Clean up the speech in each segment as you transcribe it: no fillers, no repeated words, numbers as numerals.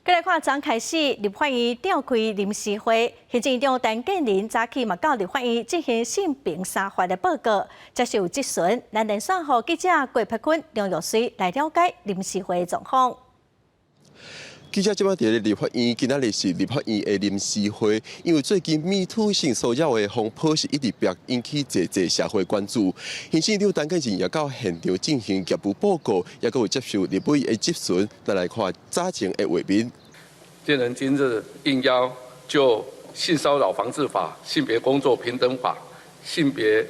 過來看，昨開始立法院召開臨時會，行政院長陳建仁早起嘛到立法院進行性平三法的報告，接受質詢。咱連線予記者郭柏坤、梁玉水來了解臨時會的狀況。記者這擺佇咧立法院，今仔日是立法院的臨時會，因為最近 Me Too 性騷擾的風波是一直變引起濟濟社會關注。行政院長陳建仁也到現場進行業務報告，也閣有接受立委的質詢。咱來看早前的畫面。建仁今日應邀就性騷擾防治法、性別工作平等法、性別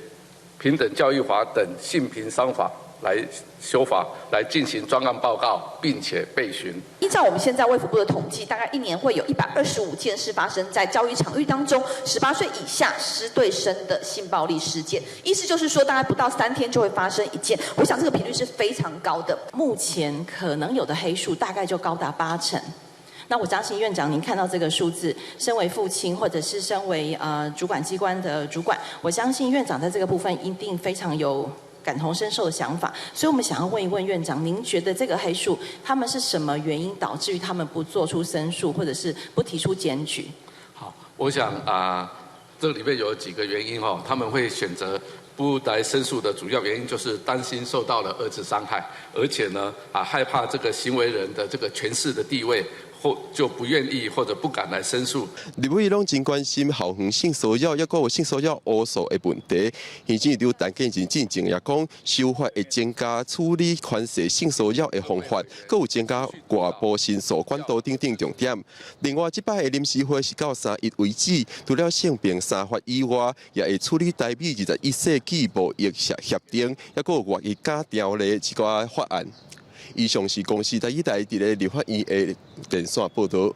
平等教育法等性平三法來修法，來進行專案報告，並且備詢。依照我們現在衛福部的統計，大概一年會有125件事發生在教育場域當中，18歲以下師對生的性暴力事件。意思就是說，大概不到3天就會發生一件。我想這個頻率是非常高的。目前可能有的黑數大概就高達8成。那我相信院長，您看到這個數字，身為父親或者是身為主管機關的主管，我相信院長在這個部分一定非常有感同身受的想法，所以我們想要問一問院長，您覺得這個黑數，他們是什麼原因導致於他們不做出申訴，或者是不提出檢舉？好，我想啊，這裡面有幾個原因哦，他們會選擇不來申訴的主要原因就是擔心受到了二次傷害，而且呢害怕這個行為人的這個權勢的地位，或就不願意或者不敢來申訴。立委攏真關心校園性騷擾，抑閣有性騷擾烏數的問題。行政院長陳建仁進前也講，修法會增加處理寬恕性騷擾的方法，閣有增加外部申訴管道等等重點。另外，這擺的臨時會是到3月為止，除了性平三法以外，也會處理台美21世紀貿易協定，抑閣有外語加條例這寡法案。以上是公視台語台佇咧立法院的連線報導。